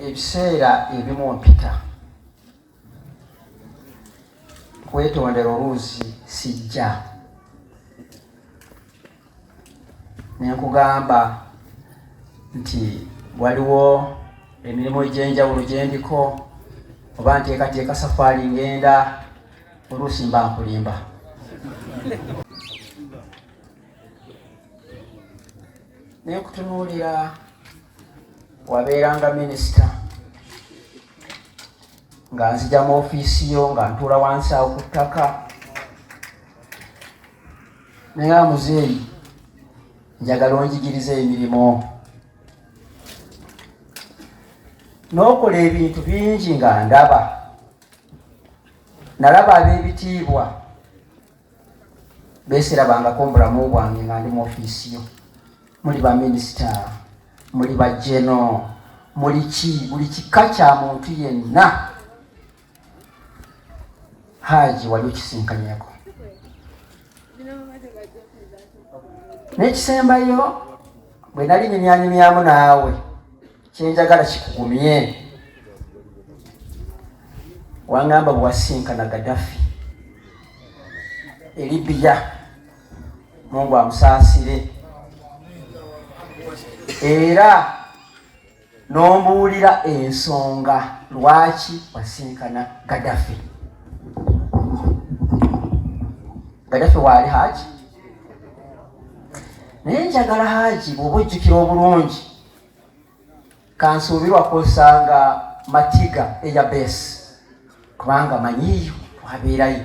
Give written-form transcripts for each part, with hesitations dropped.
Ebiseera ebimu mpita kwetondera oluusi sijja nenkugamba nti waliwo emirimu egy'enjawulo gyendiko oba nteekateeka safaali ngenda oluusi mba nkulimba. Nenkutunuulira wabeeranga minisita nga nzija mu ofiisi yo nga ntuula wansi awo ku ttaka naye nga muzeeyi njagala onjigiriza emirimu n'okola ebintu bingi nga ndaba nalaba ab'ebitiibwa beserabangako mu bulamu bwange nga ndi mu ofiisi yo. Muli ba minisita, muli ba jeno, muli ki, buli kika kya muntu yenna. Haji wali okisinkanyeko. N'ekisembayo bwe nali nyumyanyumyamu naawe kyenjagala kikugumye, wangamba bwe wasinkana Gaddafi e Libya, Mungu amusaasire, era n'ombuulira ensonga lwaki wasinkana Gaddafi. Gaddafi waali Haji, naye njagala Haji bw'oba ojjukira obulungi kansuubirwa kwosanga Matiga eya base, kubanga manyiyo twabeerayo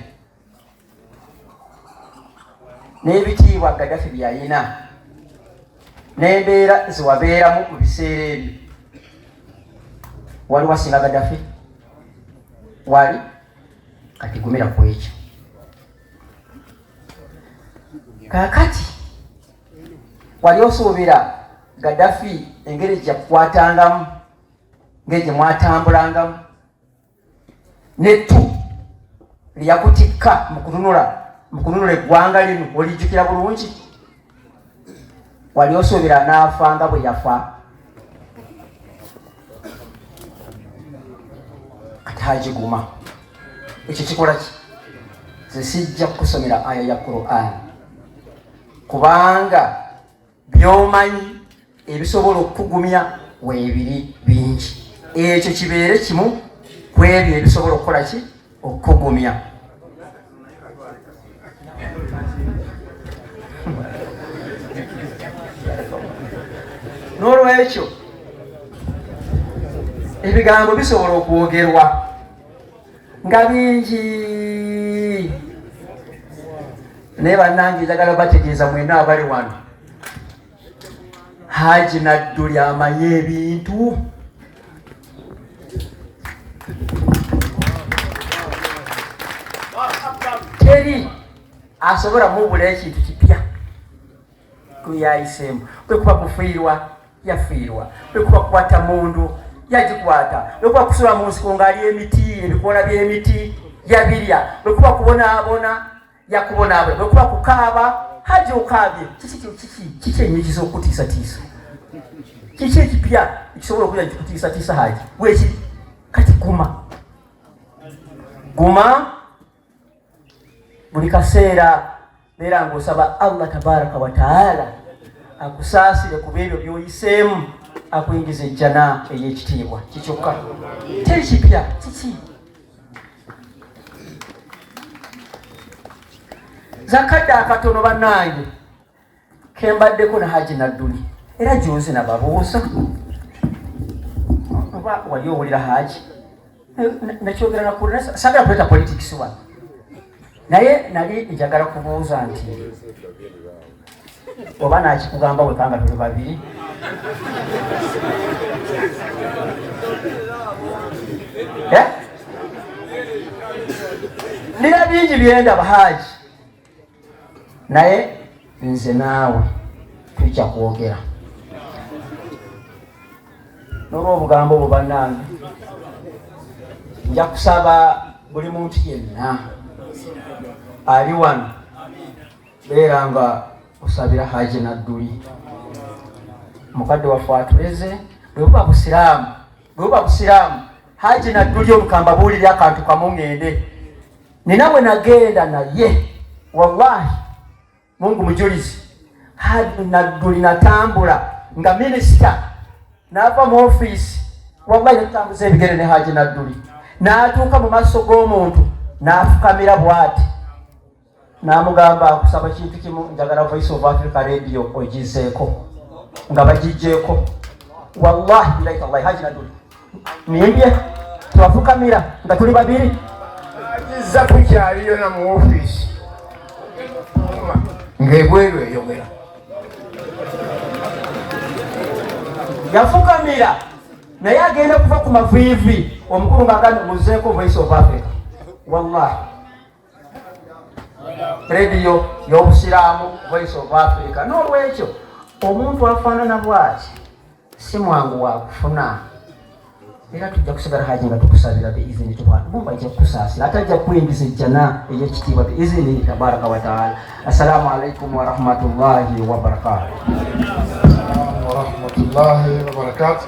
n'ebitiibwa Gaddafi byeyalina n'embeera zewabeeramu mu biseera ebyo. Wali wasinga Gaddafi? Wali? Kati gumira ku ekyo. Kaakati wali osuubira Gaddafi engeri gye yakukwatangamu, ngeri gye mwatambulangamu, nettu lyakutikka mu kununula eggwanga lino, olijjukira bulungi? Wali osuubira n'afa nga bwe yafa? Kati hagiguma ekyo kikola ki? Nze sijja kukusomera aya ya Quran, kubanga byomanyi ebisobola okukugumya weebiri bingi. Ekyo kibeere kimu ku ebyo ebisobola okukola ki? Okukugumya. N'olwekyo ebigambo bisobola okwogerwa nga bingi, naye bannange njagala bategeeza mwena abali wano, Haji Nadduli amanyi ebintu. Teri asobola mubula ekintu kipya kuyayiseemu. Bwe kuba kufiirwa yafiirwa, bwe kuba kukwata mundu yagikwata, bwe kuba kusula mu nsiko ng'ali emiti ebikoola by'emiti yabirya, bwe kuba kubonaabona yakubonaabona, bwe kuba kukaaba Haji okaabye. Kiki enyikiza okukutiisatiisa? Kiki ekipya ekisobola okuja kikutiisatiisa Haji? Bwekiri. Kati guma, guma buli kaseera, beera ng'osaba Allah tabaraka wa taala akusaasire ku ebyo by'oyiseemu, akuyingiza ejjana ey'ekitiibwa. Kikyokka, teri kipya. Kiki zakadde akatono bannange kembaddeko na Haji Nadduli, era juzi nababuuza oba wali owulira Haji nakyogera nakula, sagala kuleta politics wano, naye nali njagala kubuuza nti oba nakikugamba wekanga tuli babiri. Eh? Nina bingi byendaba Haji, naye nze naawe tujja kwogera n'olwobugambo obwo. Bannange, nja kusaba buli muntu yenna ali wano, beera nga osabira Haji Nadduli, mukadde waffe atuleze. Bwe buba busiraamu, bwe buba busiraamu, Haji Nadduli olukamba buulire akantu kamu ŋŋende. Nina bwe nagenda naye, wallahi Mungu mujulizi, Haji Nadduli natambula nga minisita n'ava mu ofiisi, wallahi netutambuza ebigere ne Haji Nadduli n'atuuka mu maaso g'omuntu n'afukamira bw'ati n'amugamba nkusaba kintu kimu, njagala Voice of Africa Radio ogizeeko, nga bagijjeeko. Wallahi bilahi tallahi, Haji Nadduli nimbye twafukamira nga tuli babiri. Agizza kukyaliyo na mu ofiisi ng'ebweru eyogera. Yafukamira naye agenda kuva ku maviivi omukulu ng'agambye muzeeko Voice of Africa. Wallahi radio y'obusiraamu Voice of Africa. N'olwekyo omuntu afaanana bw'ati si mwangu wa kufuna, era tujja kusigala Haji nga tukusabira biizini tubwana Mungu ajja kukusaasira ate ajja kukuyingiza ejjana ey'ekitiibwa biizini tabaraka wa taala. Assalamu alaikum warahmatullahi wabarakatuh. Warahmatullahi wabarakatuh.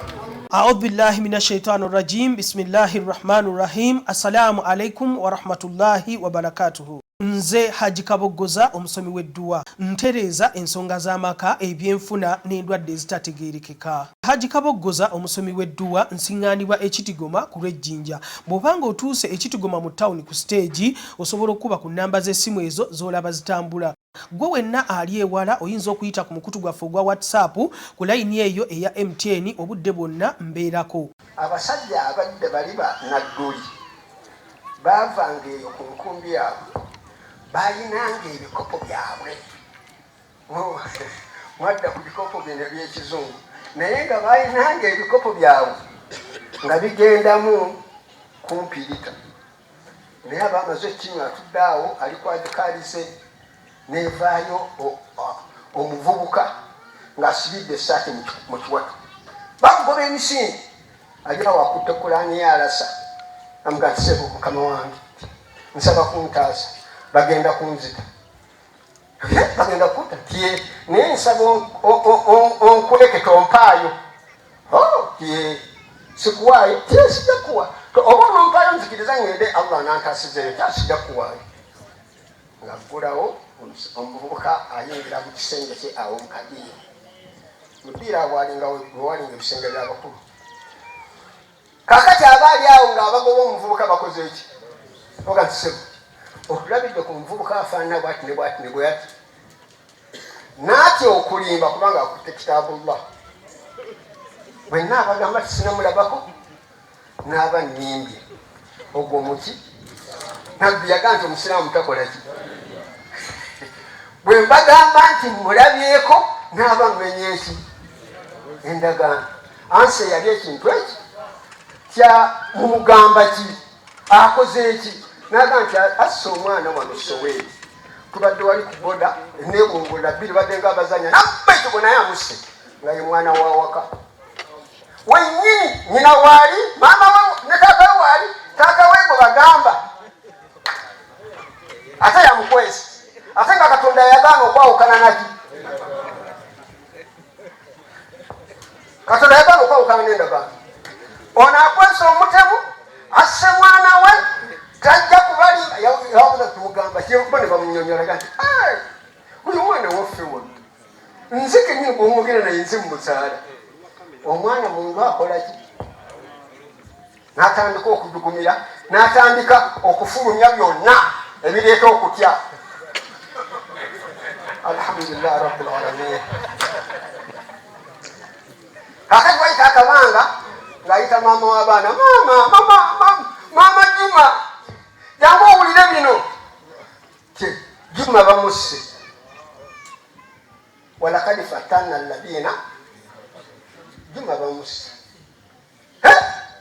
Audhu billahi minash shaitani rajim. Bismillahi rahmani rahim. Assalamu alaikum warahmatullahi wabarakatuhu. Nze Haji Kaboggoza, omusomi w'edduwa, ntereeza ensonga z'amaka, ebyenfuna n'endwadde ezitategeerekeka. Haji Kaboggoza, omusomi w'edduwa, nsiŋŋaanibwa Ekitigoma ku lw'Ejjinja. Bw'oba ng'otuuse Ekitigoma mu tawuni ku siteegi, osobola okukuba ku nnamba z'essimu ezo z'olaba zitambula. Gwe wenna ali ewala oyinza okuyita ku mukutu gwaffe ogwa WhatsApp ku layini eyo eya MTN, obudde bwonna mbeerako. Abasajja abadde bali ba Nadduli baavanga eyo ku nkumbi yaabwe, baayinanga ebikopo byabwe. Mwadda ku bikopo bino eby'ekizungu, naye nga baayinanga ebikopo byabwe nga bigendamu kumpi lita, naye aba amaze ekinywa atudde awo ali kwagikalize nevaayo omuvubuka ng'asibidde essaati mu kiwato, bamugoba emisinde, ali awo akutte Kulaani ye alasa, amuga nti sebo mukama wange nsaba kuntaasa, bagenda kunzita, bagenda kutta tie, naye nsaba onkweke tompaayo. Tie sikuwaayo, tie sijja kuwa, oba onompaayo nzikiriza ngende Allah nantaasizeeyo, kyasijja kuwaayo. Ng'aggulawo omuvubuka ayingira mu kisenge kye awo mu kadiiro, mu ddiiro awo walinga ebisenge by'abakulu. Kakati aba ali awo ng'abagoba omuvubuka bakoze eki, oga nti sebo otulabidde ku muvubuka afaanana bwati ne bwati ne bwati, n'atya okulimba kubanga akutte kitaabullah. Bwenna abagamba tisinamulabako n'aba nnimbye ogwo muki Nabbi yagaa nti omusiraamu takola ki. Bwe mbagamba nti mulabyeko n'aba mmenye eki endagaano ansi eyali ekintu eki kya mumugamba ki akoze eki, naga nti asse omwana wano Soweeri, tubadde wali ku boda nebungulira bbiri badde nga abazanya nabba ekyogo naye amusse nga ye mwana wa waka wenyini, nyina waali, maama we ne taata we waali, taata we gwe bagamba ate yamukwesa, ate nga Katonda yagaana okwawukana naki, Katonda yagaana okwawukana n'endagaano. Ono akwesa omutemu asse mwana we, tajja kubalimba yabuza tumugamba kyekuba ne bamunyonyolaga nti uyu mwana waffe wano nze kenyini gwomwogera naye nze mumuzaala omwana mundu akola ki, n'atandika okujugumira, n'atandika okufulumya byonna ebireeta okutya. Alhamdulillah rabbil alamin. Kakati wayita akabanga ng'ayita maama w'abaana, maama mama maama Juma, jangu owulire bino. Juma bamusse, walakad fatanna alladhina, Juma bamusse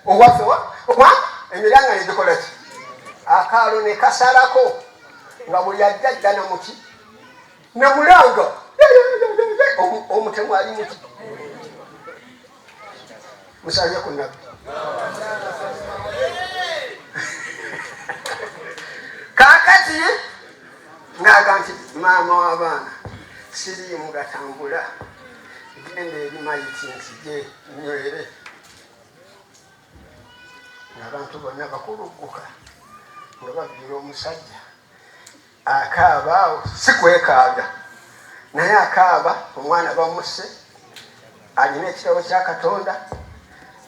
owaffe wa emiranga negikola ki, akaalo ne kasalako nga buli ajja ajja namuki namulanga omutemu ali muki. Musalye ku Nabbi. Kakati ngaaga nti maama w'abaana siriimu gatambula Genda eri mayiti nzije nywere. Ng'abantu bonna bakulugguka nga babira omusajja akaaba awo, si kwekaabya naye akaaba, omwana bamusse, alina ekirabo kya Katonda,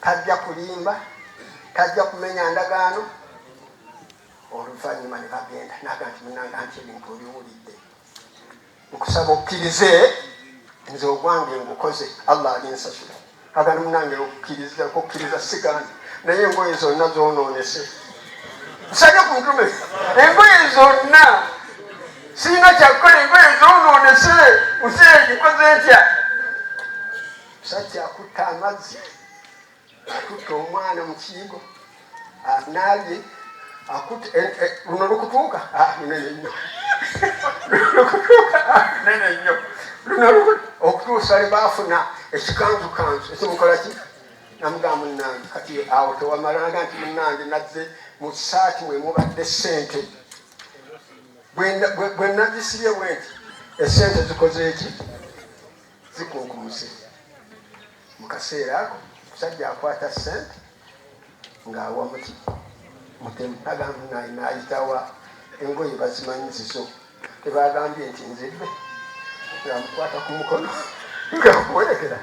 tajja kulimba, tajja kumenya ndagaano. Oluvannyuma ne bagenda naga nti munange, anti ebintu obiwulidde, nkusaba okkirize nze ogwange ngukoze, Allah alinsasula. Agana munange okukkiriza kukkiriza sigaana, naye engoye zonna zonoonese. Nsabye ku ntume, engoye zonna sirina kyakukola, engoye zonoonese, nsi egikoze ntya? Musajja akutta amazzi, akutte omwana mu kiyigo, anaabye, akutte luno lukutuuka lunene nnyo, lukutuuka lunene nnyo, luno okutuusa lwe baafuna ekikanzukanzu ekimukola ki. Namugamba, munnange, kati awo tewamalanga nti munnange nazze mu saati mwe mubadde ssente, bwe nazisibye bwe nti essente zikoze eki, zikunkumuse. Mu kaseera ako omusajja akwata ssente ng'awa muki mutemu, agamba naye naayitawa, engoye bazimanyi zizo, tebagambye nti nzibbe. Ng'amukwata ku mukono ng'amuwerekera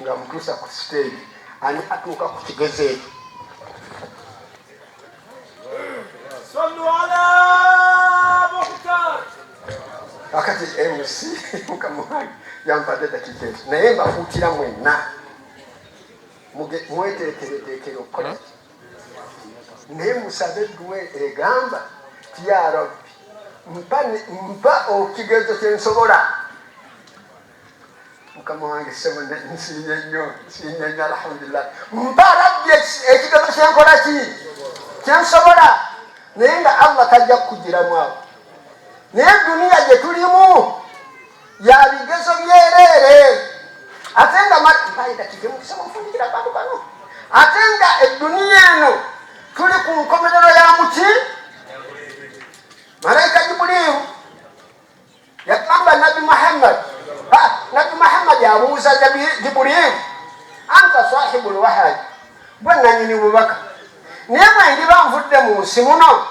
ng'amutuusa ku siteegi. Ani atuuka ku kigezo ekyo? Kakati MC mukama wange yampadde dakiika ezo, naye mbakuutira mwenna mweteekereteekere okukola ki, naye musabe edduwa egamba ti ya Rabbi, mpa okigezo kyensobola. Mukama wange sebo, nsiimye nnyo, nsiimye nnyo, alhamdulillah. Mpa Rabbi ekigezo kyenkola ki kyensobola, naye nga Allah tajja kukugiramu awo. Naye duniya gye tulimu ya bigezo byereere, ate nga mpayidakigemukisaba nfundikira bantu bano, ate nga eduniya eno tuli ku nkomerero ya muki. Malayika Jibuliru yagamba Nabbi Muhammad, Nabbi Muhammad abuuza Jibuliru, anta sahibu lwahayi, gwe nanyini bubaka, naye bwe ndiba nvudde mu nsi muno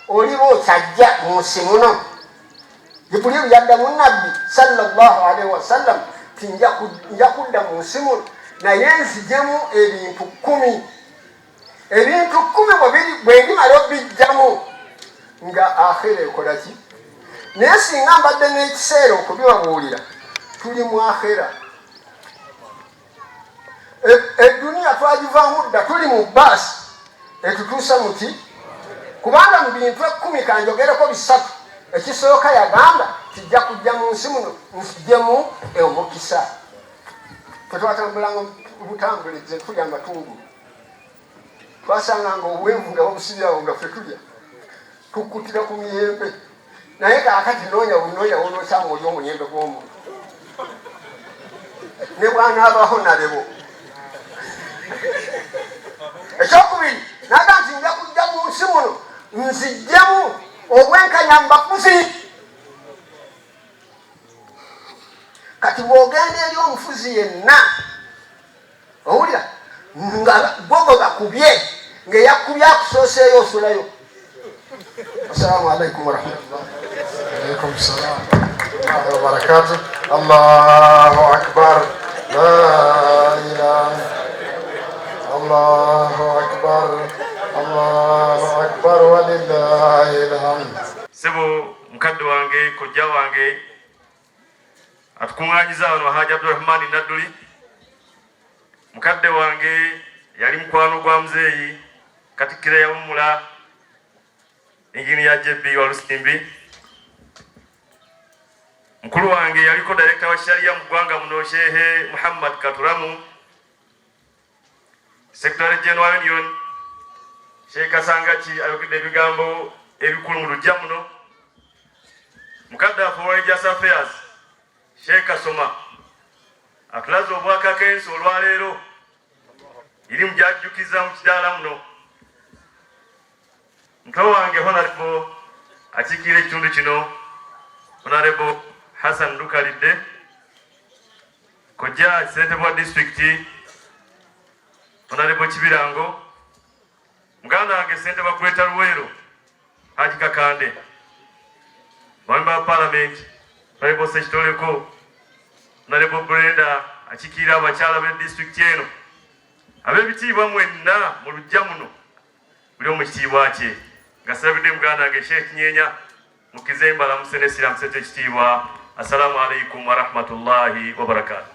oliba okyajja mu nsi muno? Jibuliru yaddamu Nabbi sallallahu alaihi wasallam ti nja kudda mu nsi muno, naye nzijemu ebintu 10. Ebintu 10 bwe ndimala obijjamu nga akhera ekola ki? Naye singa mbadde n'ekiseera okubibabuulira, tuli mu akhera. Eduniya twagivaamu dda, tuli mu baasi etutuusa muki, kubanga mu bintu 10 kanjogereko bisatu. Ekisooka yagamba kijja kujja mu nsi muno nzijemu omukisa. Tetwatambulanga butambulize tulya amatungulu, twasanganga obwenvu nga babusibyawo nga ffe tulya tukkutira ku miyembe. Naye kaakati noonya bunoonya wonoosanga oli omuyembe gw'omuntu ne bwanaabaho nalebo. Ekyokubiri naga nti nja kujja mu nsi muno nzijjemu obwenkanya mu bafuzi. Kati bw'ogenda eri omufuzi yenna owulira nga gogo bakubye ng'eyakubye akusooseeyo osulayo. Assalamu alaikum warahmatullah. Alaikum salam wabarakatuh. Allahu akbar, la ilaha, Allahu akbar, Allahu akbar, walillahi alhamd. Sebo mukadde wange, kojja wange atukuŋŋanyiza wano, Haji Abdurahmani Nadduli, mukadde wange yali mukwano gwa muzeeyi katikkiro yawummula Inginiya JB Walusimbi, mukulu wange yaliko director wa sharia mu ggwanga muno, Shehe Muhammad Katuramu, Secretary General Union Sheikh Kasangaki ayogedde ebigambo ebikulu mu lujja muno, mukadde waffe religious affairs Sheikh Kasoma atulaze obwakakensi olwaleero iri mujajjukiza mu kidaala muno, muto wange Honorable akiikirira ekitundu kino, Honorable Hassan Lukalidde. Kojja ssentebe wa disitulikiti Honorable Kibirango, muganda wange ssentebe wa Greater Luweero Haji Kakande, bamemba ba Palamenti Honorable Ssekitoleko, Honorable Brenda akikiira abakyala b'e disitulikiti eno, ab'ebitiibwa mwenna mu luggya muno buli omu kitiibwa kye nga sirabidde muganda wange Sheikh Nyeenya mukize mbalamuse ne siramuse ekitiibwa. Assalamu alaikum warahmatullahi wabarakatu.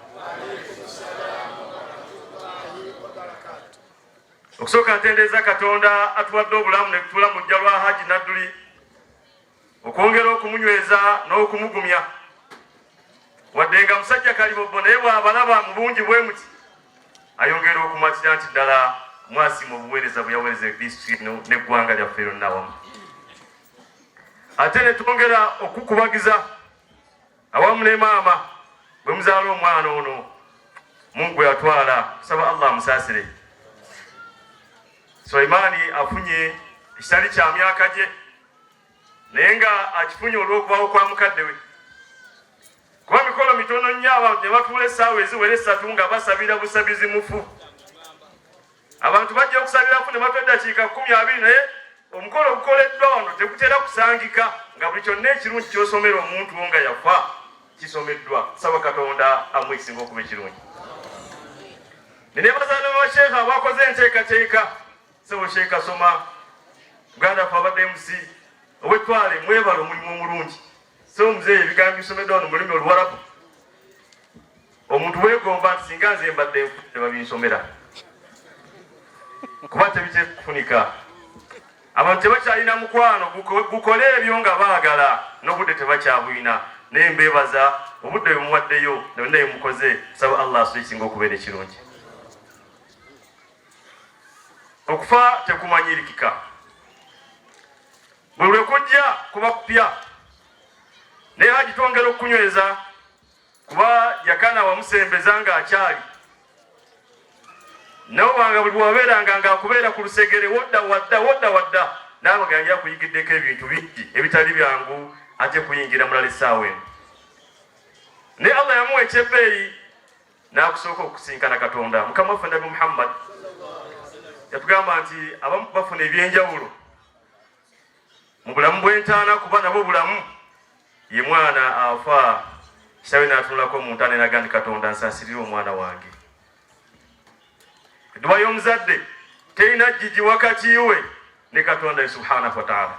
Okusooka ntendereza Katonda atuwadde obulamu ne tutuula mu lujja lwa Haji Nadduli okwongera okumunyweza n'okumugumya wadde nga musajja kalibobbo naye bw'abalaba mu bungi bwe muti ayongera okumatira nti ddala mwasiima obuweereza bwe yaweereza disitulikiti eno n'eggwanga lyaffe lyonna wamu ate ne twongera okukubagiza awamu ne maama bwe muzaala omwana ono Mungu gwe yatwala kusaba Allah amusaasire. Sulaimaani afunye ekitali kya myaka gye naye nga akifunye olw'okubawo kwa mukadde we kuba mikolo mitono nnyo abantu ne batuula essaawa eziwera essatu nga basabira busabizi mufu. Abantu bajja okusabiraku ne batwa eddakiika 20 naye omukolo ogukoleddwa wano tegutera kusangika nga buli kyonna ekirungi ky'osomera omuntu wo nga yafa kisomeddwa. Saba Katonda amuwe ekisinga okuba ekirungi. Nenebaza ne basheekha abakoze enteekateeka. Ssebo Sheikh Kasoma, muganda waffe abadde MC ow'ettwale, mwebale omulimu omulungi. Ssebo muzeeyi, ebigambo bisomeddwa wano mu lulimi Oluwarabu omuntu weegomba nti singa nze mbadde nfudde babinsomera kuba tebitekufunika. Abantu tebakyalina mukwano gukole ebyo nga baagala n'obudde tebakyabulina naye mbeebaza obudde bwe muwaddeyo na byonna bye mukoze. Nsaba Allah asule ekisinga okubeera ekirungi. Okufa tekumanyirikika, buli lwe kujja kuba kupya, naye Haji twongera okukunyweza kuba Jakana wamusembeza ng'akyali nawe buli bwabeeranga ng'akubeera ku lusegere wodda wadda wodda wadda naawe nga yali akuyigiddeko ebintu bingi ebitali byangu ate kuyingira mulala essaawa eno naye Allah yamuwa ekyebbeeyi n'akusooka okusinkana Katonda. Mukama waffe Nabbi Muhammad yatugamba nti abamu bafuna ebyenjawulo mu bulamu bw'entaana kuba nabo bulamu ye mwana afa kitawe n'atunulako mu ntaana eraga nti Katonda nsaasirira omwana wange. Edduwa y'omuzadde terina jjiji wakati we ne Katonda subhanahu wa ta'ala.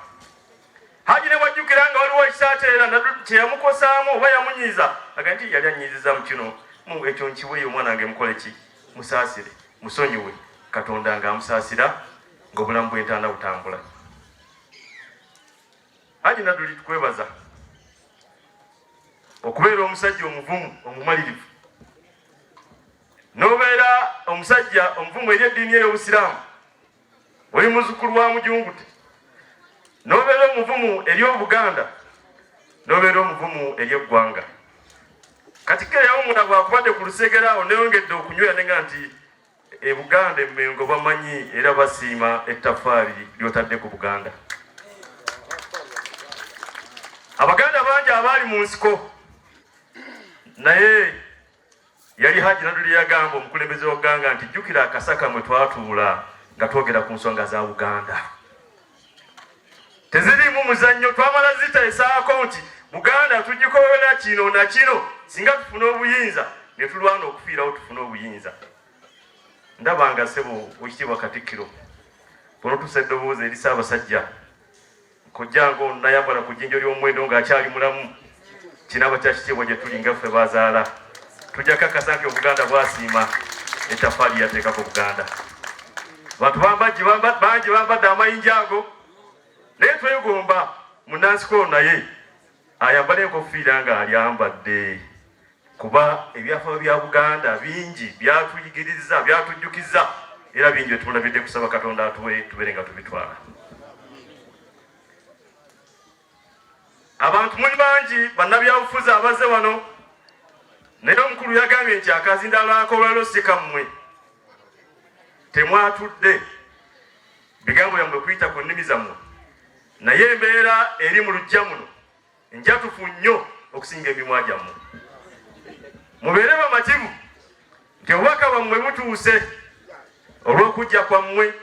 Haji ne wajjukira nga waliwo ekisaateera kyeyamukosaamu oba yamunyiiza aga nti yali annyiiziza mu kino mu ekyo nkiweeyo omwana wange mukole ki musaasire musonyiwe Katonda ng'amusaasira ng'obulamu bw'entaana butambula. Haji Nadduli tukwebaza okubeera omusajja omuvumu omumalirivu n'obeera omusajja omuvumu eri eddiini ey'Obusiraamu. Oli muzzukulu wa Mujungute n'obeera omuvumu eri Obuganda n'obeera omuvumu eri eggwanga. Katikkiro yawummula bw'akubadde ku lusegere awo neyongedde okunywera nenga nti e Buganda e Mmengo bamanyi era basiima ettaffaali ly'otadde ku Buganda. Abaganda bangi abaali mu nsiko naye yali Haji Nadduli yagamba omukulembeze wa Gganga nti jjukira akasaka mwe twatuula nga twogera ku nsonga za Buganda teziriimu muzannyo, twamala ziteesaako nti Buganda tugikolera kino na kino singa tufuna obuyinza ne tulwana okufiirawo tufune obuyinza. Ndaba nga ssebo Owekitiibwa Katikkiro bw'onotuusa eddoboozi eri Ssaabasajja Kojja nga ono nayambala ku jjinja ly'omuwendo ng'akyali mulamu kinaaba kya kitiibwa gye tuli nga ffe bazaala. Tujja kakasa nti Obuganda bwasiima ettaffaali yateekako Buganda. Abantu bambajji bangi bambadde amayinja ago naye twegomba munnansi ono naye ayambale enkofiira ng'alyambadde kuba ebyafaayo bya Buganda bingi byatuyigiriza byatujjukiza era bingi byetumulabidde kusaba Katonda atuwe tubeere nga tubitwala. Abantu muli bangi bannabyabufuzi abazze wano naye omukulu yagambye nti akazindaalo akolwaliro si kammwe temwatudde bigambo byammwe kuyita ku nnimi zammwe naye embeera eri mu luggya muno njatufu nnyo okusinga emimwa gyammwe. Mubeere bamativu nti obubaka bwammwe butuuse olw'okujja kwammwe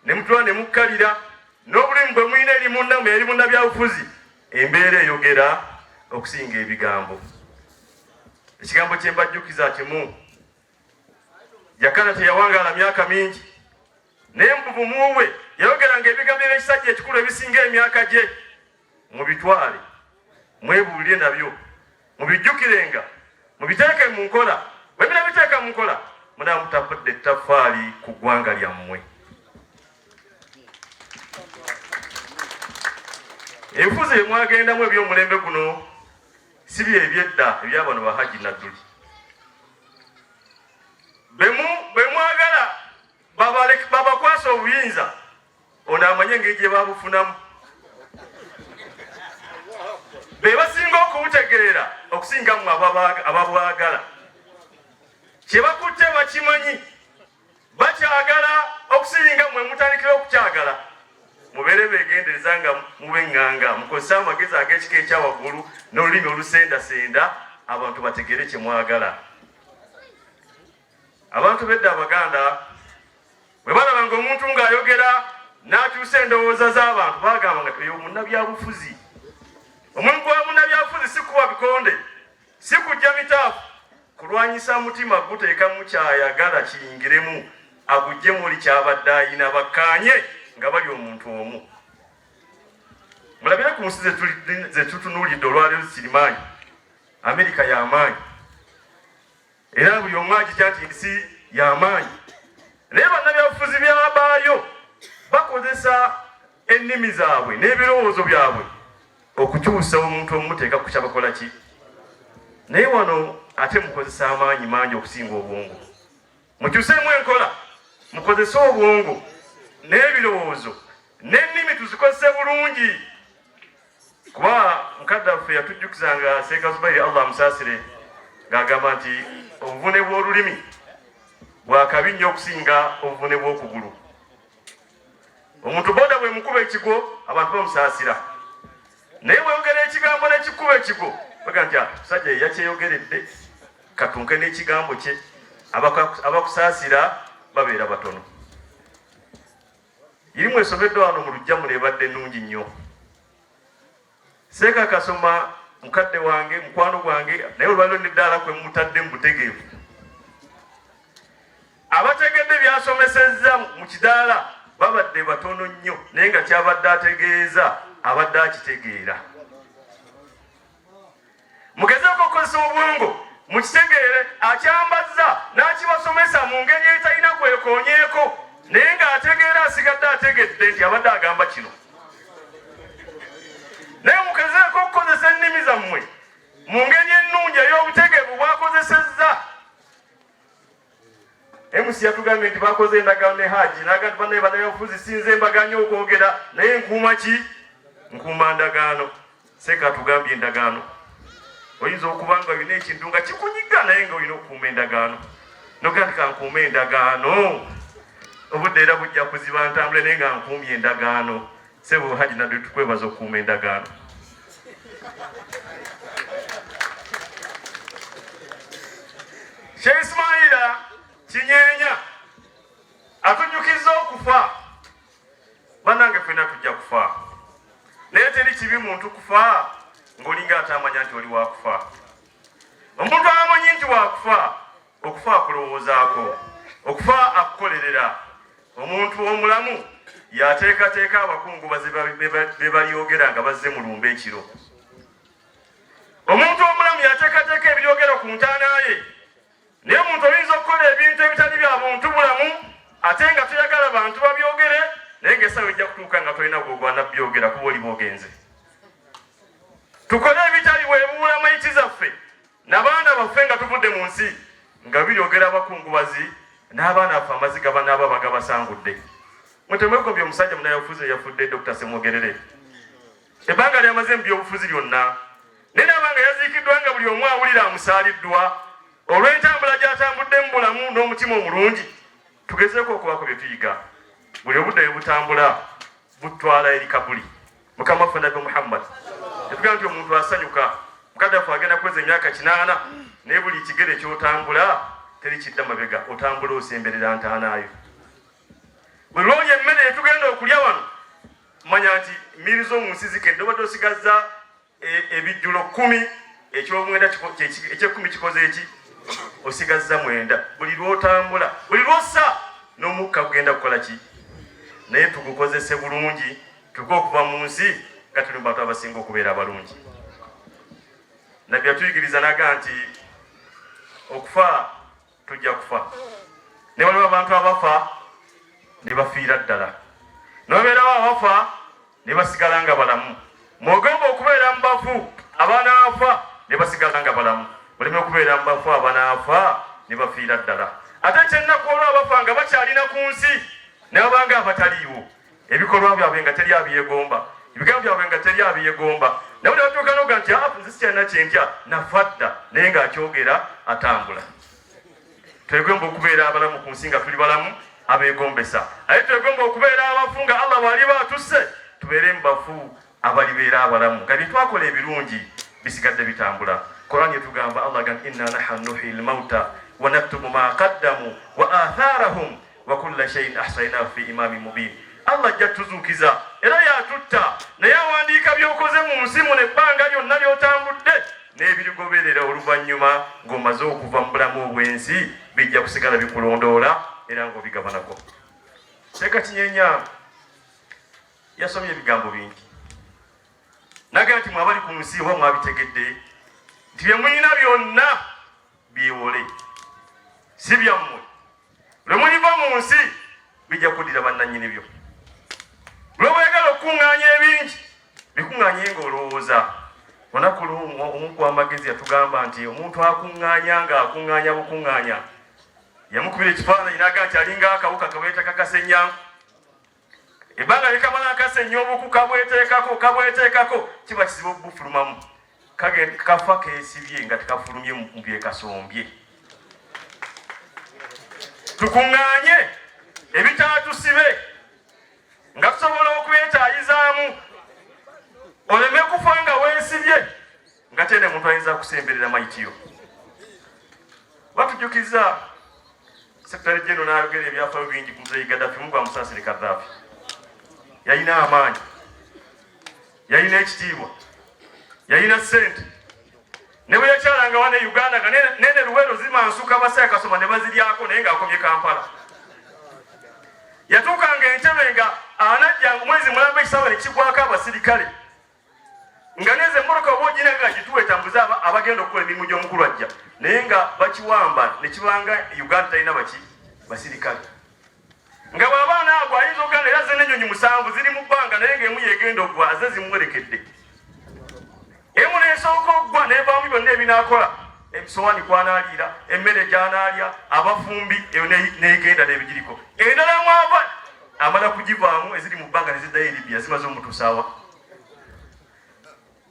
ne mutula ne mukkalira n'obulimu bwe mulina eri munnammwe eri munnabyabufuzi. Embeera eyogera okusinga ebigambo. Ekigambo kye mbajjukiza kimu, Jakana teyawangaala myaka mingi, naye mu buvumu bwe yayogeranga ebigambo eby'ekisajja ekikulu ebisinga emyaka gye. Mubitwale, mwebuulire nabyo, mubijjukirenga, mubiteeke mu nkola. Bwe munabiteeka mu nkola, munaaba mutafudde ettaffaali ku ggwanga lyammwe. Ebifuzi bye mwagendamu eby'omulembe guno si bye eby'edda ebya bano ba Hajji Nadduli. Be mwagala babakwasa obuyinza, ono amanye engeri gye babufunamu. Be basinga okubutegeera okusinga mmwe ababwagala. Kye bakutte bakimanyi, bakyagala okusinga mmwe mutandikira okukyagala. Mubeere beegendereza nga muba eŋŋanga, mukozese amagezi ag'ekika ekya waggulu n'olulimi olusendasenda abantu bategeere kye mwagala. Abantu b'edda Abaganda bwe balabanga omuntu ng'ayogera n'akyusa endowooza z'abantu, bagamba nga oyo munnabyabufuzi. Omulimu gwa munnabyabufuzi si kukuba bikonde, si kujja mitaafu, kulwanyisa mutima guteekamu ky'ayagala kiyingiremu, aguggyemu oli ky'abadde ayina, bakkaanye nga bali omuntu omu. Mulabire ku nsi ze tutunuulidde olwaleero zikirimaanyi. Amerika y'amaanyi, era buli omu agitya nti nsi y'amaanyi, naye bannabyabufuzi byabaayo bakozesa ennimi zaabwe n'ebirowoozo byabwe okukyusa omuntu omumuteeka ku kyabakola ki. Naye wano ate mukozesa amaanyi mangi okusinga obwongo. Mukyuseemu enkola, mukozese obwongo n'ebirowoozo n'ennimi tuzikozese bulungi, kuba mukadde waffe yatujjukizanga Seeka Zubairi, Allah amusaasire, ng'agamba nti obuvune bw'olulimi bwakabi nnyo okusinga obuvune bw'okugulu. Omuntu boda bwemukuba ekigwo abantu bamusaasira, naye bweyogera ekigambo nekikuba ekigwo baga nti musajja ye yakyeyogeredde, katunke n'ekigambo kye. Abakusaasira babeera batono. Irimu esomeddwa wano mu luggya muno ebadde nnungi nnyo. Seeka Kasoma mukadde wange, mukwano gwange, naye olwaliro neddaala kwe mutadde mu butegeevu. Abategedde byasomesezza mu kidaala babadde batono nnyo, naye nga kyabadde ategeeza abadde akitegeera. Mugezeeko okukozesa obwongo mukitegeere, akyambazza n'akibasomesa mu ngeri etalina kwekoonyeeko, naye ng'ategeera asigadde ategedde nti abadde agamba kino. Naye mugezeeko okukozesa ennimi zammwe mu ngeri ennungi ey'obutegeevu bw'akozesezza. MC yatugambye nti bakoze endagaano ne Haji, n'agamba nti bannaye bannabyabufuzi sinze mbaganye okwogera, naye nkuuma ki? Nkuuma ndagaano. Seeka atugambye endagaano. Oyinza okuba nga olina ekintu nga kikunyiga, naye nga olina okukuuma endagaano. Nogamba nti kankuume endagaano, obudde era bujja kuziba ntambule, naye nga nkuumye endagaano. Ssebo Haji Naddu, tukwebaza okukuuma endagaano. Sheikh Ismaila Kinyeenya atujjukizza okufa. Bannange ffenna tujja kufa, naye teri kibi muntu kufa ng'olinga atamanya nti oli wakufa. Omuntu amanyi nti wakufa, okufa akulowoozaako, okufa akukolerera. Omuntu omulamu yateekateeka abakungubazi be balyogera nga bazze mu lumbe ekiro. Omuntu omulamu yateekateeka ebiryogera ku ntaana ye. Naye omuntu oyinza okukola ebintu ebitali bya buntu bulamu ate nga toyagala bantu babyogere, naye ng'essaawa ejja kutuuka nga tolina gw'ogwana byogera kuba oliba ogenze. Tukole ebitali weebuula mayiti zaffe n'abaana baffe nga tuvudde mu nsi nga biryogera abakungubazi n'abaana baffe amaziga banaaba bagabasangudde. Mwe temwegombye omusajja munnayabufuzi eyafudde Dokita Ssemwogerere ebbanga lyamaze mu byobufuzi lyonna, naye naaba nga yaziikiddwa nga buli omu awulira amusaaliddwa olw'entambula gy'atambudde mu bulamu n'omutima omulungi. Tugezeeko okubaako bye tuyiga. Buli obudde bwe butambula butwala eri kabuli. Mukama waffe Nabbi Muhammad yatugamba nti omuntu asanyuka mukadde waffe agenda kuweza emyaka 8. Naye buli kigere ky'otambula teri kidda mabega, otambula osemberera ntaanaayo. Bwe lwolya emmere etugenda okulya wano, manya nti mmiiri z'omu nsi zikedde, obadde osigazza ebijjulo 10, ekyomwenda ekyekkumi kikoze eki, osigazza 9. Buli lw'otambula, buli lw'ossa n'omukka gugenda kukola ki? Naye tugukozese bulungi, tuke okuva mu nsi nga tuli mu bantu abasinga okubeera abalungi. Nabbi yatuyigiriza naga nti okufa tujja kufa, ne waliwo abantu abafa ne bafiira ddala, nobeerawo abafa ne basigala nga balamu. Mwegomba okubeera mu bafu abanaafa ne basigala nga balamu, muleme okubeera mu bafu abanaafa ne bafiira ddala. Ate ekyennaku olwo abafa nga bakyalina ku nsi ne babanga abataliiwo, ebikolwa byabwe nga teri abyegomba, ebigambo byabwe nga teri abyegomba, nabo ne batuuka noga nti afu nze sikyalina kyentya, nafa dda, naye ng'akyogera atambula. Twegomba okubeera abalamu ku nsi nga tuli balamu abeegombesa, aye twegomba okubeera abafu nga Allah bw'aliba atusse, tubeere mu bafu abalibeera abalamu nga bye twakola ebirungi bisigadde bitambula. Qur'an etugamba, Allah agamba, inna nahnu nuhyi lmauta wa naktubu ma qaddamu wa atharahum wa kulla shay'in ahsaynahu fi imamin mubin. Allah ajja tuzuukiza era yatutta, naye awandiika by'okoze mu nsi muno ebbanga lyonna ly'otambudde n'ebirigoberera oluvannyuma ng'omaze okuva mu bulamu obw'ensi, bijja kusigala bikulondoola era ng'obigabanako. Seeka Kinyenya yasomye ebigambo bingi, naga nti mwabali ku nsi oba mwabitegedde nti bye mulina byonna byewole, si byammwe. Lwe muliva mu nsi bijja kuddira bannannyini byo. Lwe mwagala okukuŋŋaanya ebingi, bikuŋŋaanye ng'olowooza. Olunaku lumu omu ku amagezi yatugamba nti omuntu akuŋŋaanya ng'akuŋŋaanya bukuŋŋaanya, yamukubira ekifaananyi n'agamba nti alinga akawuka kebeeta kakasenyanku. Ebbanga likamala akasenya obuku kabweteekako kabweteekako, kiba kizibu okubufulumamu, kafa keesibye nga tekafulumye mu byekasombye. Tukuŋŋaanye ebitaatusibe nga tusobola okwetaayizaamu, oleme kufa nga weesibye nga tene muntu ayinza kusemberera mayitiyo. Batujjukiza Secretary General n'ayogera ebyafaayo bingi ku Muzeeyi Gaddafi, Mungu amusaasire. Gaddafi yalina amaanyi, yalina ekitiibwa, yalina ssente, ne bwe yakyalanga wano e Uganda nga nene Luweero zimansuka basaya kasoma ne baziryako, naye ng'akomye Kampala. Yatuukanga Entebe nga anajjanga omwezi mulamba ekisaawe ne kigwako abasirikale, nga neze emmotoka oba ogina nga gituwa etambuze abagenda okukola emirimu gy'omukulu ajja, naye nga bakiwamba ne kibanga Uganda talina baki basirikale. Nga bw'abaana ago ayinza okugamba era ze n'ennyonyi 7 ziri mu bbanga, naye ng'emu yegenda okugwa aze zimuwerekedde, emu n'esooka okugwa n'evaamu byonna ebinaakola, ebisowaani kw'anaaliira, emmere gy'anaalya, abafumbi, eyo n'egenda n'ebigiriko, endala mwava amala kugivaamu, eziri mu bbanga ne ziddayo e Libya zimaze omutuusaawa.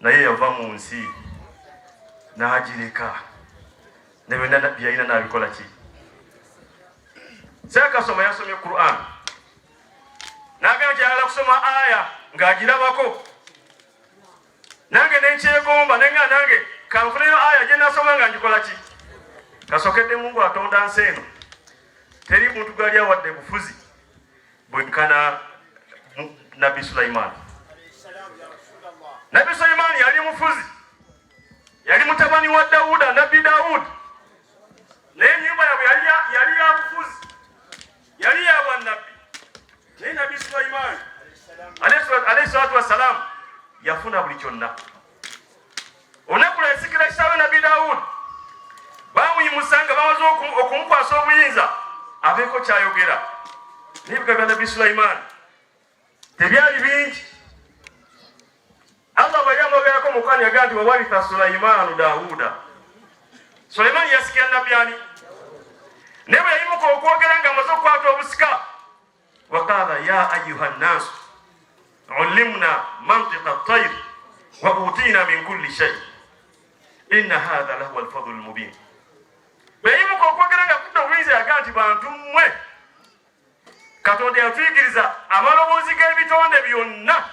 Naye yava mu nsi n'agireka ne byonna byalina n'abikola ki. Seekasoma yasomye Quran n'agamba nti ayagala kusoma aya ng'agirabako, nange nenkyegomba nenga nange kanfuneyo aya gye nasoma nga ngikola ki. Kasokedde Mungu atonda nsi eno, teri muntu gwali awadde bufuzi bwenkana Nabbi Sulaiman. Nabbi Sulaiman yali mufuzi, yali mutabani wa Dawuda, Nabbi Dawudi, naye ennyumba yabwe yali ya bufuzi, yali ya bwannabbi. Naye Nabbi Sulaiman alayhi salatu wassalam yafuna buli kyonna. Olunaku lweyasikira kitaawe Nabbi Dawudi, bamuyimusa nga bamaze okumukwasa obuyinza abeeko kyayogera. Naye ebigambo bya Nabbi Sulaiman tebyali bingi. Allah bwe yamwogerako mu Qur'an yagamba nti wawaritha Sulaimanu Dawuda. Sulaiman yasikira Nabbi ani? Naye bwe yayimuka okwogera ng'amaze okukwata obusika, waqala ya ayuha nnaasu ulimna mantiqa ttayr wa utina min kulli shay inna hatha lahuwa alfadlu lmubin. Bwe yayimuka okwogera nga kudda obuyinza yagamba nti bantu mmwe, Katonda yatuyigiriza amaloboozi g'ebitonde byonna,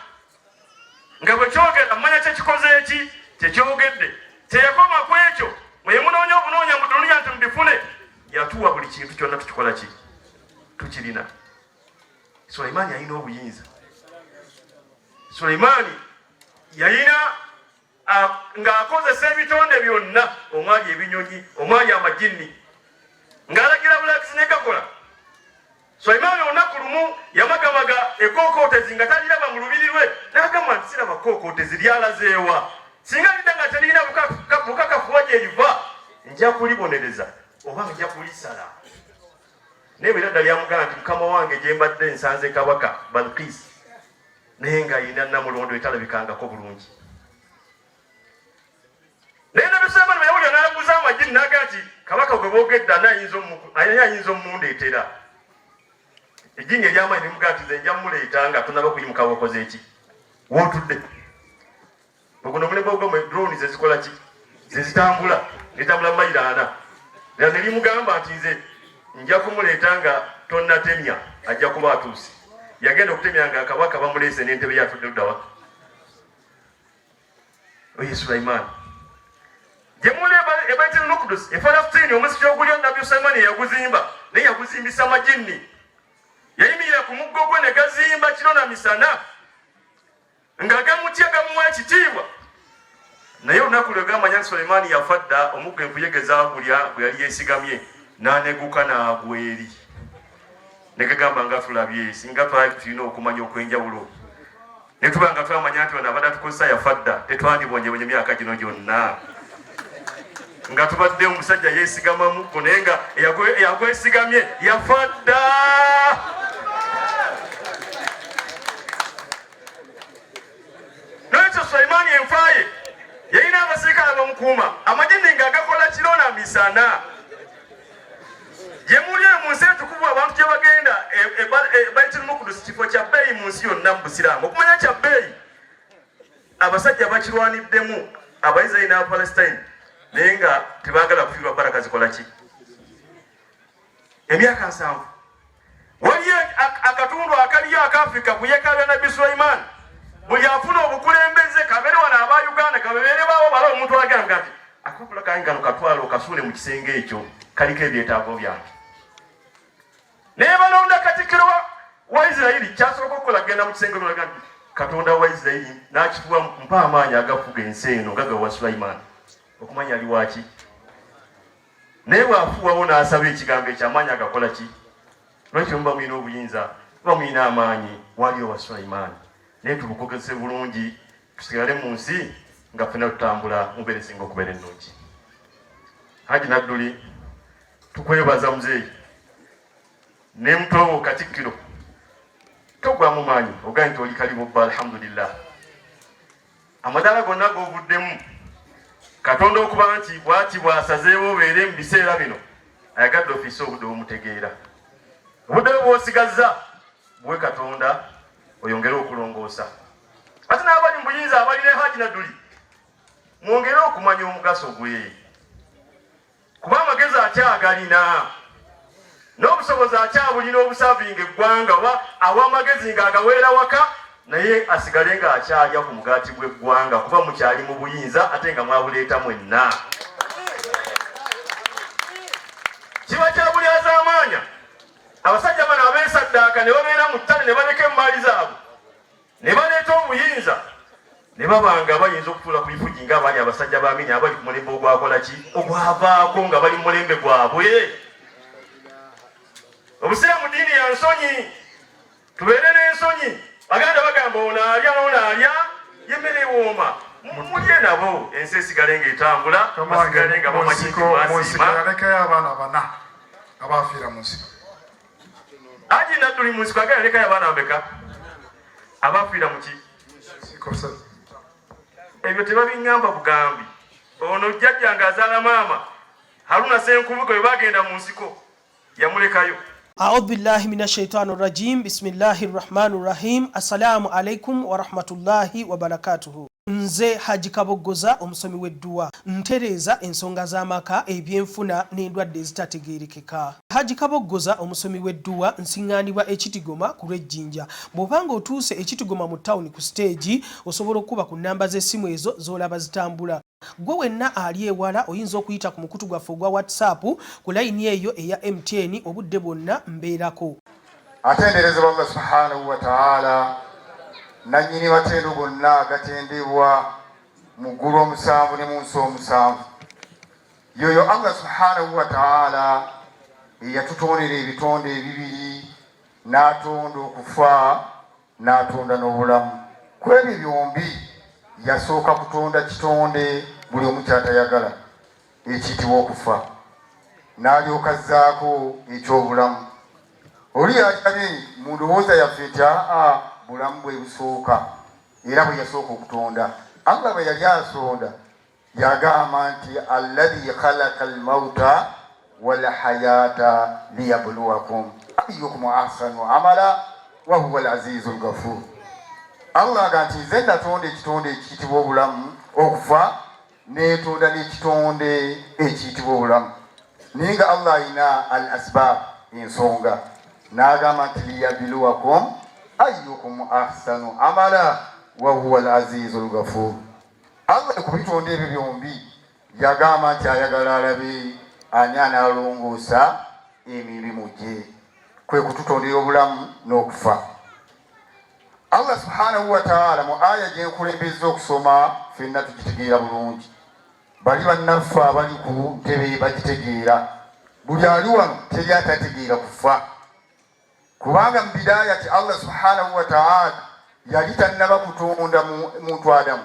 nga bwe kyogera mmanya kyekikoze eki kyekyogedde. Teyakoma ku ekyo, Mwe munoonya obunoonya mu dunia nti mubifune, yatuwa buli kintu kyonna tukikola ki? Tukirina. Sulaimaani yalina obuyinza. Sulaimaani yalina ng'akozesa ebitonde byonna omwali ebinyonyi, omwali amajinni, ng'alagira bulagizi ne gakola. Sulaimaani olunaku lumu yamagamaga ekookootezi nga taliraba mu lubiri lwe, n'agamba nti siraba kookootezi lyalazeewa, singa lidda nga teririna bukakafu wa gye liva nja kulibonereza oba nja kulisala. Naye bwe lyadda lyamugamba nti mukama wange gye mbadde nsanze kabaka Balkiisi naye ng'alina nnamulondo etalabikangako bulungi. Naye Nabbi Sulaimaani bwe yawulira n'abuuza amajini n'agaa nti kabaka gwe boogedde ani ayinza omundeetera? Ejjini ery'amaanyi ne limugaa nti nze nja mmuleeta nga tonaba kuyimuka w'okoze ki w'otudde. Oguno omulembe ogwamwe drone ze zikola ki ze zitambula netambula mayiro ana era ne limugamba nti nze nja kumuleeta nga tonnatemya ajja kuba atuuse. Yagenda okutemya nga kabaka bamuleese n'entebe ye atudde luddawa? Oye Sulaiman gyemuli ebaitul mukdus e Falastini, omuzikiti ogulyo Nabbi Sulaiman yaguzimba, naye yaguzimbisa majinni. Yayimirira ku muggo gwe ne gazimba kiro na misana nga gamutya gamuwa ekitiibwa. Naye olunaku lwe gamanya nti Sulaiman yafa dda, omuggo enkuyege zaagulya gwe yali yeesigamye, n'aneguka n'agwa eri. Ne gagamba nga tulabye, singa twali tulina okumanya okw'enjawulo ne tuba nga twamanya nti ono abadde atukozesa yafa dda, tetwandibonyebonye myaka gino gyonna nga tubadde omusajja yeesigamamukko naye nga eyakwesigamye yafa dda. Nolwekyo Sulaimaani enfa ye yalina abasirikale abamukuuma, amajinni nga agakola kiro na misana. Gye muli eyo mu nsi entukuvu abantu gye bagenda e Baitul Mukdus, kifo kya bbeeyi mu nsi yonna mu Busiraamu. Okumanya kya bbeeyi, abasajja bakirwaniddemu Abaisiraeri n'Abapalestine, naye nga tebaagala kufiirwa baraka zikola ki? Emyaka 70. Waliyo akatundu akaliyo aka Afrika ku yeekaalu ya Nabbi Sulaiman. Buli afuna obukulembeze kabeere wano aba Uganda kabeere baawo bala omuntu agamba nti akapapula kange kano katwale okasuule mu kisenge ekyo kaliko ebyetaago byange. Naye balonda katikkiro wa Isirayiri kyasooka okukola kugenda mu kisenge nolaga nti Katonda wa Isirayiri n'akituwa mpa amaanyi agafuga ensi eno nga gawa Sulaiman okumanya ali waaki. Naye bw'afuuwawo n'asaba ekigambo ekyo amaanyi agakola ki? Lwaki muba mulina obuyinza, muba mulina amaanyi, wali owa Sulaimaani. Naye tubukozese bulungi, tusigale mu nsi nga ffena tutambula mu mbeera esinga okubeera ennungi. Haji Nadduli, tukwebaza muzeeyi ne muto Katikkiro, togwamu maanyi ogaye nti oli kalibubba, alhamdulillah. Amadaala gonna g'ovuddemu, Katonda okuba nti bw'ati bw'asazeewo obeere mu biseera bino, ayagadde ofiise obudde obumutegeera. Obudde bwe bw'osigazza buwe Katonda oyongere okulongoosa. Ate n'abali mu buyinza abali ne Haji Nadduli, mwongere okumanya omugaso gwe. Kuba amagezi akyagalina n'obusobozi akyabulina obusavinga eggwanga, oba awa amagezi ng'agaweera waka, naye asigale ng'akyalya ku mugaati gw'eggwanga, kuba mukyali mu buyinza ate nga mwabuleeta mwenna. Kiba kya bulyazaamaanya abasajja bano abeesaddaaka ne babeera mu ttale ne baleka emmaali zaabwe ne baleeta obuyinza ne baba nga bayinza okutuula ku bifugi nga abaali abasajja ba Amini abali ku mulembe ogwakola ki ogwavaako nga bali mu mulembe gwabwe. Obusiraamu ddiini ya nsonyi, tubeere n'ensonyi. Baganda bagamba ono alya n'ono alya, y'emmere ewooma. Mulye nabo ensi esigale ng'etambula, basigale nga bamanyi nti mwasiima. Yalekayo abaana bana abaafiira mu nsiko. Haji Nadduli mu nsiko agala yalekayo abaana bameka abafiira mu ki? Ebyo tebabiŋŋamba bugambi. Ono jjajja ng'azaala maama Haruna Ssenkubuge bwe bagenda mu nsiko yamulekayo. Audhu billahi mina shaitani rajim bismillahi rahmani rahim assalamu alaikum warahmatullahi wabarakatuhu. Nze Haji Kaboggoza omusomi w'edduwa. Ntereeza ensonga z'amaka, ebyenfuna n'endwadde ezitategeerekeka. Haji Kaboggoza omusomi w'edduwa nsing'aanibwa e Kitigoma ku lw'e Jinja. Bw'oba ng'otuuse e Kitigoma mu ttawuni ku siteegi, osobola okukuba ku nnamba z'essimu ezo z'olaba zitambula. Ggwe wenna ali ewala oyinza okuyita ku mukutu gwaffe ogwa WhatsApp ku layini eyo eya MTN obudde bwonna mbeerako. Atenderezebwa Allah subhanahu wa ta'ala, nannyini matendo gonna agatendebwa mu ggulu omusanvu ne mu nsi omusanvu. Yoyo Allah subhanahu wa ta'ala eyatutondera ebitonde ebibiri, n'atonda okufa n'atonda n'obulamu. Ku ebyo byombi yasooka kutonda kitonde buli omu kyatayagala ekiyitibwa okufa, n'alyoka azzaako eky'obulamu. Oli yakirabye mu ndowooza yaffe nti aa bulamu bwe busooka, era bwe yasooka okutonda. Allah bwe yali asonda yagamba nti alladhi khalaqa almauta walhayata liyabluwakum ayukum ahsanu amala wahuwa alazizu lghafur. Allah aga nti nze natonda ekitonde ekiyitibwa obulamu okufa, netonda n'ekitonde ekiyitibwa obulamu. Naye nga Allah alina al asbab, ensonga, n'agamba nti liyabluwakum ayukum ahsanu amala wahuwa alazizu lghafur. Allah ku bitonde ebyo byombi yagamba nti ayagala alabe ani anaalongoosa emirimu gye, kwe kututondera obulamu n'okufa. Allah subhanahu wa ta'ala mu aya gye nkulembezza okusoma ffenna tugitegeera bulungi, bali bannaffe abali ku ntebe bagitegeera, buli ali wano teri atategeera kufa, kubanga mu bidayati Allah subhanahu wa ta'ala yali tannaba kutonda muntu Adamu,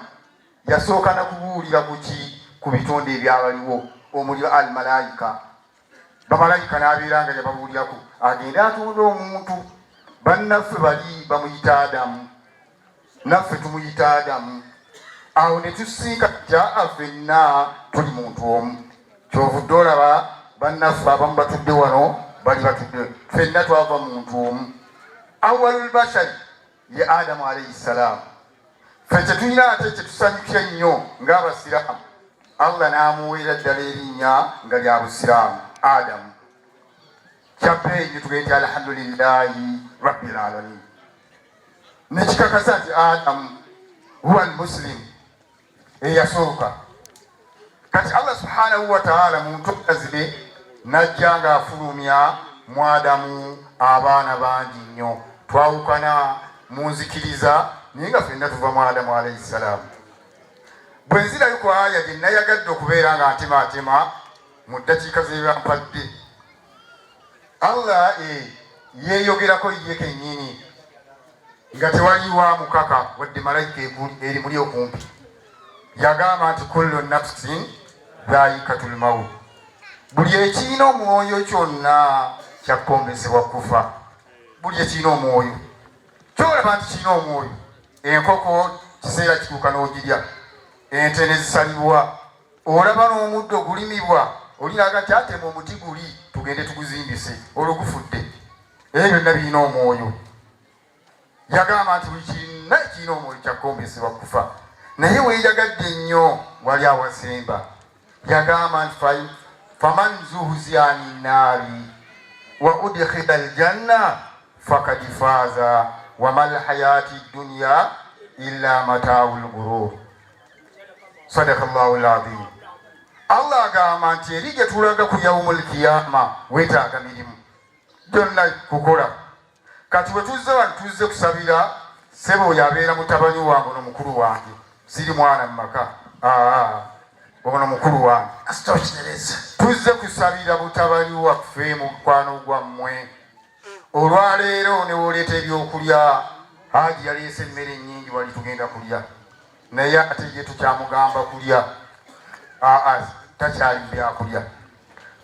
yasooka na kubuulira kuki ku bitonde ebyabaliwo omuli al malayika, bamalayika n'abeera nga yababuulirako agende atonde omuntu. Bannaffe bali bamuyita Adamu, naffe tumuyita Adamu, awo ne tusinka jaa ffenna tuli muntu omu. Kyovudde olaba bannaffe abamu batudde wano, bali batudde, ffenna twava muntu omu. Awwalul bashari ye Adamu alayhi salaamu. Ffe kyetulina ate kyetusanyukira ennyo ng'abasiraamu, Allah n'amuweera ddala erinnya nga lya busiraamu Adamu. Kyabbeeyi tugende nti alhamdulillahi rabbil alamin, nekikakasa nti Adamu huwa almuslim eyasooka. Kati Allah subhanahu wa ta'ala mu ntonda ze najja ng'afulumya mu Adamu abaana bangi nnyo. Twawukana mu nzikiriza naye nga ffenna tuva mu Adamu alayhi salaamu. Bwe nzirayo ku aya gye nayagadde okubeera nga ntematema mu ddakiika ze bampadde, Allah yeeyogerako ye kennyini nga tewaliwo amukaka wadde malayika eri muli okumpi. Yagamba nti kullu nafsin dhaikatul maut, buli ekirina omwoyo kyonna kyakkombesebwa kufa. Buli ekirina omwoyo kyolaba nti kirina omwoyo, enkoko kiseera kituuka n'ogirya, ente ne zisalibwa, olaba n'omuddo gulimibwa, olinaga nti atema omuti guli tugende tuguzimbise, olwo gufudde. Ebyo byonna birina omwoyo. Yagamba nti buli kirina ekirina omwoyo kyakkombesebwa kufa. Naye weeyagadde nnyo wali awasemba, yagamba nti faman zuhziya ani nnaari wa udkhila aljanna fakad faaza wama lhayati dunya illa mataawu lgurur. Sadaka llahu lazim. Allah agamba nti eri gye tulaga ku yaumu lkiyama weetaaga mirimu gyonna kukola. Kati bwe tuzze wano tuzze kusabira ssebo oyo abeera mutabani wange, ono mukulu wange, siri mwana mu maka, ono mukulu wange. Tuzze kusabira mutabani waffe mukwano gwammwe. Olwaleero ne woleeta ebyokulya, Haji yaleese emmere nnyingi wali tugenda kulya, naye ate ye tukyamugamba kulya, takyali mu byakulya.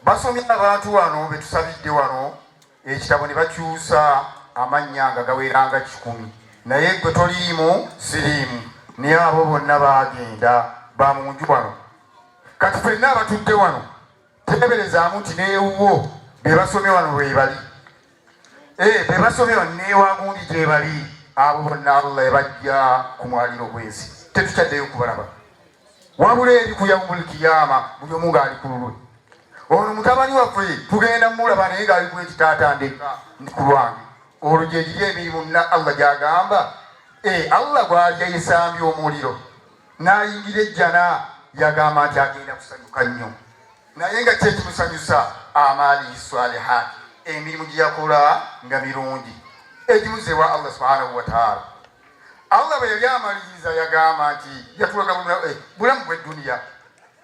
Basomye abantu wano betusabidde wano ekitabo ne bakyusa amannya nga gaweranga 100, naye gwe toliimu siriimu, naye abo bonna baagenda ba mu nju wano. Kati ffenna abatudde wano teeberezaamu nti neewuwo be basomye wano bwe bali, be basomye wano neewagundi gye bali, abo bonna Allah yabajja ku mwaliro gw'ensi, tetukyaddeyo kubalaba. Wabula eri ku yaumul kiyama buli omu ng'ali ku lulwe. Ono mutabani waffe tugenda mulaba naye ng'ali ku nti taata ndeka ndi ku lwange. Olwo gye giri emirimu na Allah gy'agamba, Allah gw'alya yesambye omuliro n'ayingira ejjana. Yagamba nti agenda kusanyuka nnyo, naye nga kyekimusanyusa amaalihi salihat, emirimu gye yakola nga mirungi egimuzeewa Allah subhanahu wataala. Allah bwe yali amaliriza yagamba nti yatulaga bulamu bw'edduniya.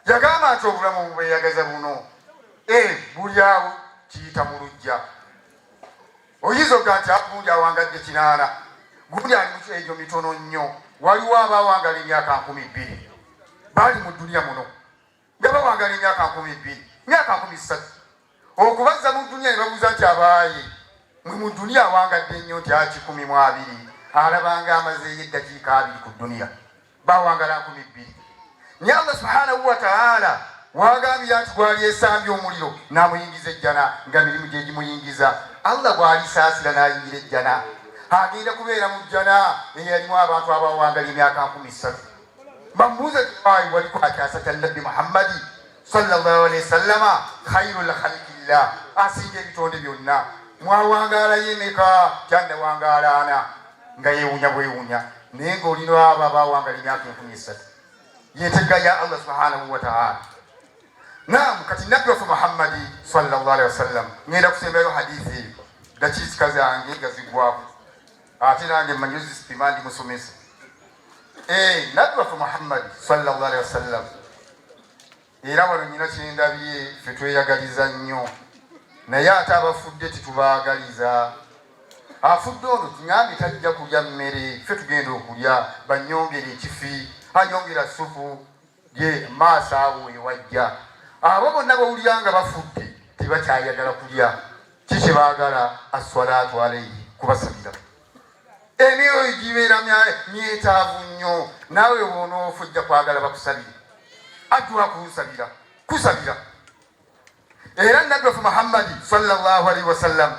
Yagamba nti obulamu bweyagaza buno buli awo kiyita mu lujja. Oyinza okuga nti gundi awangadde 80, gundi ali mu egyo mitono nnyo. Waliwo abawangala emyaka 2000 baali mu dduniya muno nga bawangala emyaka 2000, myaka 3000. Okubazza mu dduniya ne babuuza nti abaaye mwe mu dduniya awangadde nnyo? Nti a 120, alabanga amazeeyo eddakiika 20 ku dduniya. Bawangala 2000. Naye Allah subhanahu wataala wagambira nti gwali esambye omuliro n'amuyingiza ejjana nga mirimu gye gimuyingiza. Allah gwalisaasira n'ayingira ejjana, agenda kubeera mu jjana eyalimu abantu abawangala emyaka 3000. Bamubuuza ti waliko akyasa kya Nabbi Muhammadi sallallahu alaihi wasallama, khairul khalqillah, asinga ebitonde byonna, mwawangaalayo emeka? Kyannawangaala ana. Nga yeewunya bwewunya, naye ng'olina abo abawangala emyaka 3000. Yetegga ya Allah subhanahu wataala. Nam, kati Nabbi waffe Muhammadi sallallahu alaihi wasallam, ngenda kusembayo hadithi eyo, dakiika zange nga ziggwako, ate nange mmanyi ozisipima, ndi musomesa. Nabbi waffe Muhammadi sallallahu alaihi wasallam, era wano nyina kyendabye, ffe tweyagaliza nnyo, naye ate abafudde tetubaagaliza. Afudde ono tuŋambye tajja kulya mmere, ffe tugenda okulya, banyongera ekifi, anyongera supu ye maaso awo wewajja. Abo bonna bawulira nga bafudde tebakyayagala kulya. Kiki baagala? Aswalaatu alaihi, kubasabira. Emyoyo gibeera myetaavu nnyo. Naawe bwonoofa ojja kwagala bakusabire, addua kunsabira, kusabira. Era Nabbi waffe Muhammadi sallallahu alaihi wasallam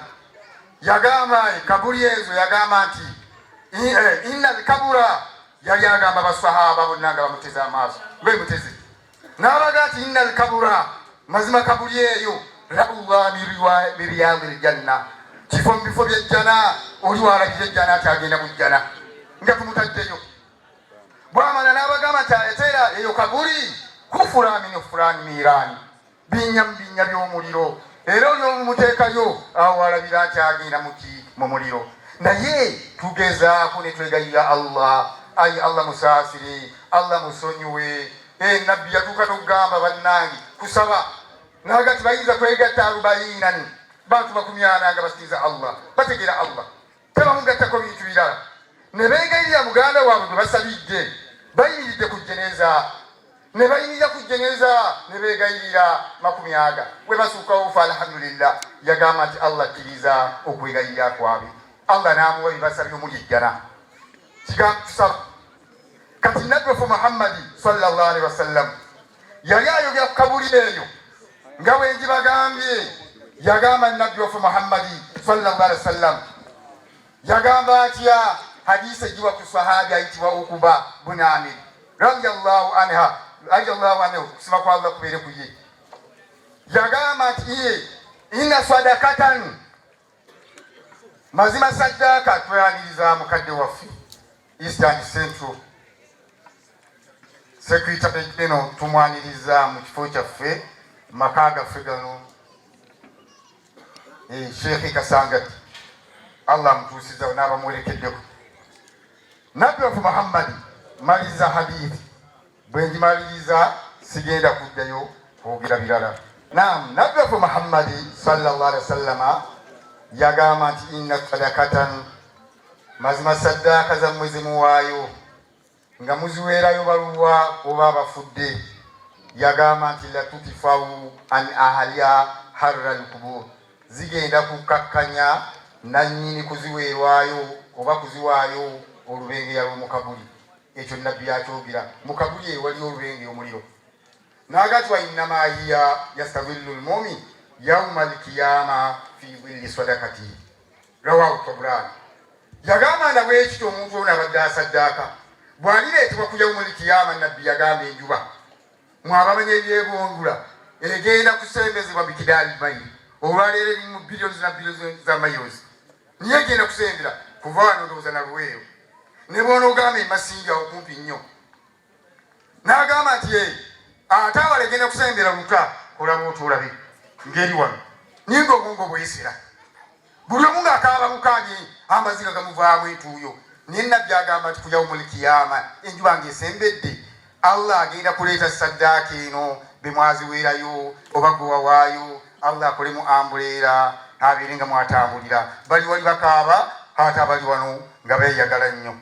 yagamba kabuli ezo, yagamba nti inna alkabura, yali agamba basahaba bonna nga bamuteze amaaso ngwemuteze, n'abaga nti inna alkabura, mazima kabuli eyo rawda min riyadi ljanna, kifo mu bifo byejjana. Oli walabira ejjana nti agenda mu jjana nga tumutaddeyo. Bwamala n'abagamba nti ateera eyo kabuli kufura min furani mirani, binnya mu binnya by'omuliro, era oli omumuteekayo awo alabira nti agenda muki? Mu muliro. Naye tugezaako ne twegayirira Allah, ayi Allah musaasire, Allah musonyiwe. Nabbi yatuuka n'okugamba bannange kusaba naga ti bayinza kwegatta arubainani, bantu 40 nga basinza Allah, bategeera Allah, tebamugattako bintu birala, ne beegayirira muganda waabwe gwe basabidde, bayimiridde ku jeneza, ne bayimirira ku jeneza ne beegayirira 40, we basuukawo fa alhamdulillah. Yagamba nti Allah akkiriza okwegayirira kwabwe, Allah n'amuwa bibasabye omuli ejjana. Kigambo tusaba. Kati Nabbi waffe Muhammadi sallallahu alaihi wasallam yali ayogera ku kabuli eyo nga bwe ngibagambye. Yagamba Nabbi waffe Muhammadi sallallahu alaihi wasallam yagamba atya? Hadisi egiwa ku sahabi ayitibwa Ukuba bun Amir radiyallahu anha, radiyallahu anhu, kusima kwa Allah kubeere ku ye. Yagamba nti iye inna sadakatan, mazima saddaaka. Tweyaniriza mukadde waffe Eastern Central Secretary General, tumwaniriza mu kifo kyaffe, maka gaffe gano, Sheikh Kasangati, Allah amutuusiza n'abamuwerekeddeko. Nabbi waffe Muhammadi, maliriza hadithi, bwe ngimaliriza sigenda kuddayo kwogera birala. Nam, Nabbi waffe Muhammadi sallallahu alaihi wasallama yagamba nti inna sadakatan, mazima saddaaka zammwe zimuwaayo nga muziweerayo baluwa oba abafudde, yagamba nti latutifau an ahaliya harra lkubur, zigenda kukakkanya nannyini kuziweerwayo oba kuziwaayo olubengeya lw'omukabuli. Ekyo Nabbi yakyogera mu kabuli eyo waliyo olubenge omuliro. N'agati wa innama hiya yastadhillu lmumin yauma alkiyama fi dhilli sadakati, rawahu Tabrani. Yagamba nga bwekityo omuntu ono abadde asaddaaka bw'alireetebwa ku yaumu lkiyama, Nabbi yagamba enjuba mwabamanya ebyebongula egenda kusembezebwa mikidaali mayiri, olwaleero eri mu billions na billions za miles, niye egenda kusembera kuva wano ndowooza na Luweero ne bw'onoogamba emasingi awo kumpi nnyo. N'agamba nti Ate abala egenda kusembera luta olaba otulabe ngeri wano ninga obwongo bwesera buli omu ng'akaaba bukaabye amaziga gamuvaamu entuuyo. Naye Nabbi agamba nti ku yaumul kiyama, enjuba ng'esembedde, Allah agenda kuleeta saddaaka eno bemwaziweerayo oba gwe wawaayo, Allah akolemu ambuleera abeere nga mwatambulira. Bali wali bakaaba, ate abali wano nga beeyagala nnyo.